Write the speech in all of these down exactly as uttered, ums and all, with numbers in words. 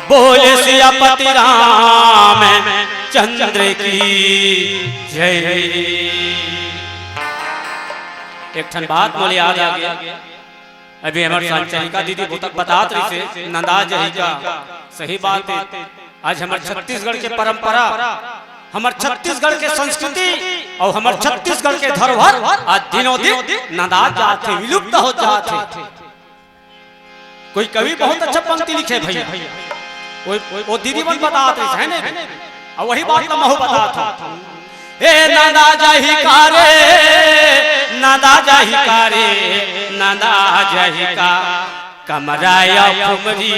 बोले सियापति रामचंद्र की जय। एक ठन बात मोला याद आ गया, अभी हमर संचालिका दीदी बता-, बतात रहिसे, नंदा जही का। सही बात हे। आज हमर छत्तीसगढ़ के परंपरा, हमर छत्तीसगढ़ के संस्कृति अउ हमर छत्तीसगढ़ के धरोहर आज दिनों दिन नंदा जात हे, विलुप्त हो जात हे। कोई कवि बहुत अच्छा पंक्ति लिखे भैया, वो, वो दीदी मन बतात रहिस हे ना, अउ वही बात ला महू बतात हंव। ए नंदा जाही का रे, नंदा जाही का रे, नंदा जाही का, कमरा या फुमरी,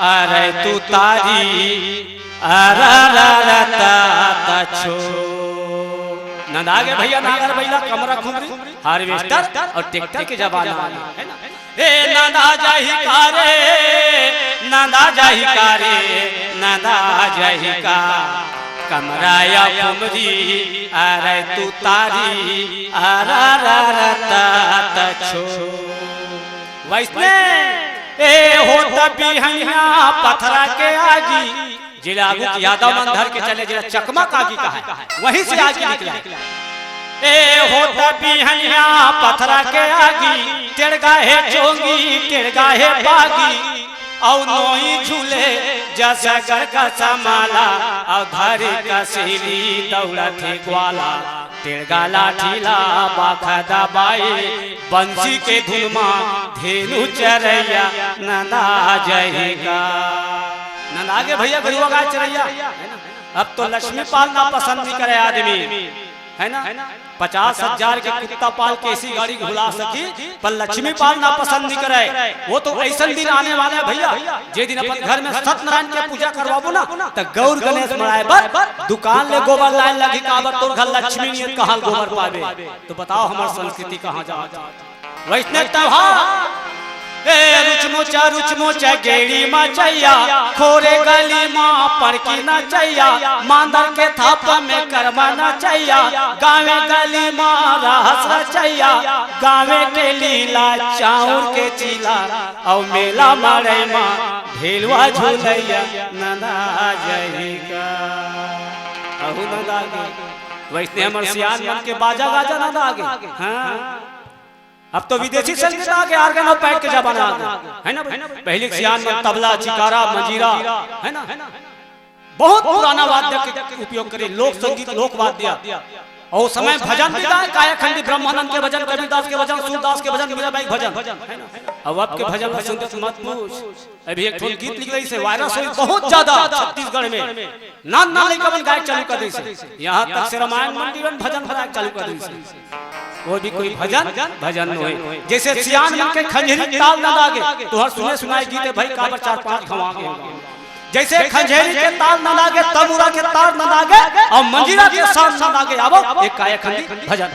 अरे तू तारी, अरा रा रा ता ता छो। नंदा गे भैया, नांगर बइला, कमरा खुमरी, हार्वेस्टर अउ ट्रैक्टर के जमाना आ गे, हे ना? ए नंदा जाही का रे, नंदा जाही का रे, नंदा जाही का, कमरा या फुमरी, अरे तू तारी, अरा रा रा ता ता छो। वइसने ए होत बिहनिया पथरा के आगी, जेला आगू के यादव मन धर के चले, जेला चकमक आगी कहाय, वहीं से आगी निकला। ए होत बिहनिया पथरा के आगी, टेड़गा हे चोंगी, टेड़गा हे बागी, अउ नोई झूले जस गरगस माला, अउ धर कसेली दउड़त हे ग्वाला, टेड़गा लाठी ला बाखा दबाए, बंसी के धुन मा धेनु चरइया नंदा जाही का। नंदा गे भैया गरुवा गाय चरइया। अब तो लक्ष्मी पाल ना पसंद नहीं करे आदमी, हे ना? पचास हजार के कुत्ता पाल के ऐसी गाड़ी घुला सकी, पर लक्ष्मी पाल ना पसंद नहीं करे। वो तो अइसन दिन आने वाला हे भैया, जे दिन अपन घर में सत्यनारायण के पूजा करवाबो ना, त गौर गणेश मड़ाय बर दुकान ले गोबर लाय लगही, काबर तोर घर लक्ष्मी नहीं हे, कहाँ ले गोबर पाबे? तो बताओ हमर संस्कृति कहाँ जात हे? वइसने तब हा, ए रुचमुचा रुचमुचा गेड़ी मचइया, खोरे गली मा पड़की नचइया, मांदर के थापा में करमा नचइया, गाँवे गली मा रहस रचइया, गाँवे के लीला चाउर के चीला, अउ मेला मड़ई मा ढेलवा झूलइया नंदा जाही का। अहू नंदा गे। वइसने हमर सियान मन के बाजा गाजा नंदा गे। हाँ। अब तो विदेशी संगीत आ गे, organ अउ pad के जमाना आ गे, हे ना भाई? पहिली के सियान मन तबला, चिकारा, मंजीरा, हे ना? बहुत पुराना वाद्य के उपयोग करे, लोक संगीत, लोक वाद्य। अउ ओ समय भजन भी गाय, कायाखंडी ब्रह्मानंद के भजन, कबीरदास के भजन, सूरदास के भजन, मीराबाई के भजन। अब, अब के भजन ला सुनते तो मत पूछ। अभी एक ठन गीत निकले से viral होइस बहुत ज्यादा छत्तीसगढ़ में। नान नान लइका मन गायक चालू कर दिस। यहाँ तक से रामायण मंडी मन भजन गायक चालू कर दिस। वो भी कोई भजन, भजन नोहे। जइसे सियान मन के खंजरी ताल नंदा गे, तुहर सुने सुनाय गीत हे भाई, काबर चार पांच घंव आगे। जइसे खंजरी के ताल नंदा गे, तमुरा के ताल नंदा गे, अउ मंजीरा के साथ नंदा गे। आवो, एक कायाखंडी भजन।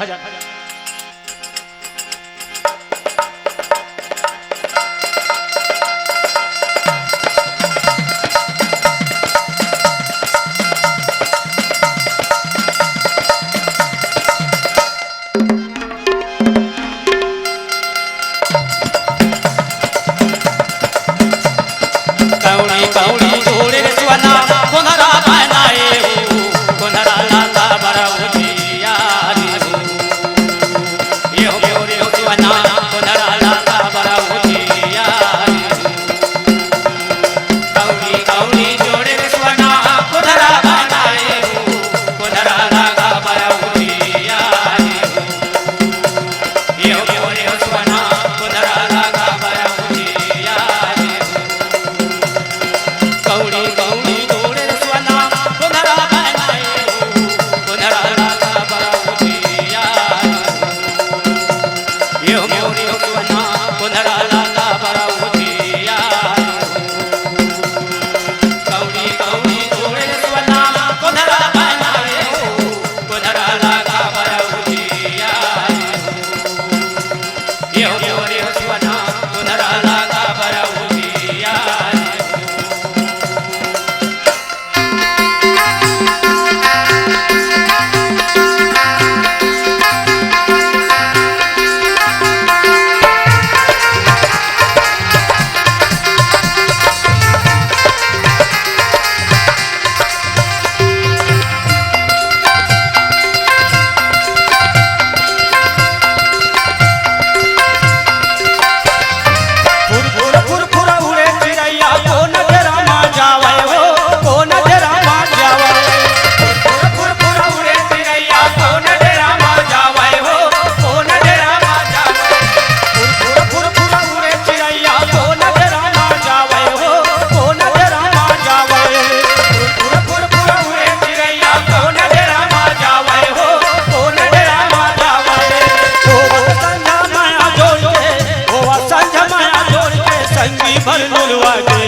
पर नुरवा के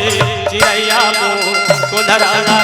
चिरैया मोर कोंधरा ला